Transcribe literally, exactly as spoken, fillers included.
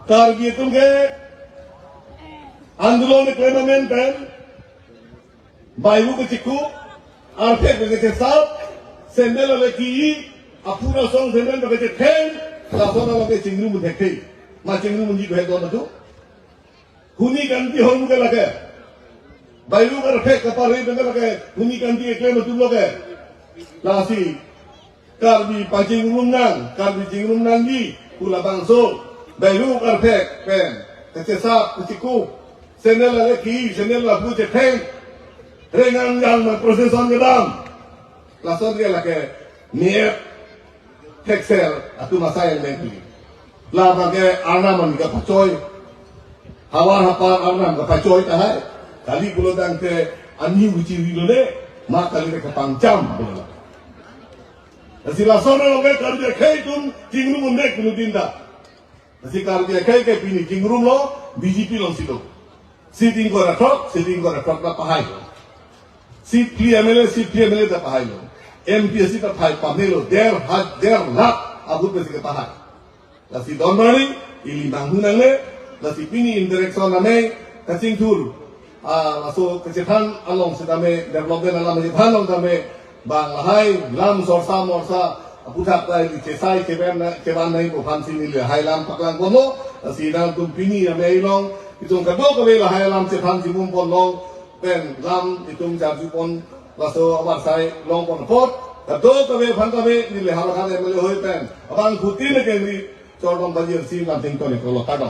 Karbi atum ke andolon keklem amen pen, bairu kachekup, arphek kachesap, sandal ale ki-i, apura song sandal kachetheng, lason along ke chingrum thekthe. Ma chingrum ji ko he don atum. Huni kanti hormu ke lake. Bairu arphek kapare pen ke lake. Huni kanti keklem atum lo ke. Lasi Karbi pachingrum nang, Karbi chingrum nangji pu labangso. Bairu arphek pen kachesap, kachekup, sandal ale ki-i, sandal lapu chetheng, rengang yang ma procession kedam. Lason ke lake niep theksel atum asai yang lengki. Labang ke arnam an kapachoi. Havar hapar arnam kapachoi tahai. Kali pulo tangte ani uchi ri lone, ma kali ke kapangcham pulo. Lasi lason along ke Karbi akhei atum chingrum un-e kunu dinta. Lasi Karbi akhei ke pini chingrumlo, B J P alongsi lo. Seat ingkoi ra throk, seat ingkoi ra throk ta pahai lo. Seat phli M L A, seat phli M L A ta pahai lo. M P seat ta pahai pame lo, der ha, der lakh abut pensi kepahai. Lasi don mari, ili manghu nangne, lasi pini interaction ame kachingthur. Ah, laso kachethan along setame, development alam kachethan along tame, bang lahai lam sorsa morsa aputhak ta ili chesai cheban na, cheban nangji pu aphansi neli lahai lam paklang ponlo. Lasi nangtum pini ame along, itum kadokave lahai lam chethan chimum pon long pen lam itum charju pon, laso abar sai long pon apot, kadokave aphan kave neli Howraghat M L A hoi pen abangphutin kengri chordom bajir si lam tington ikolo, kardom.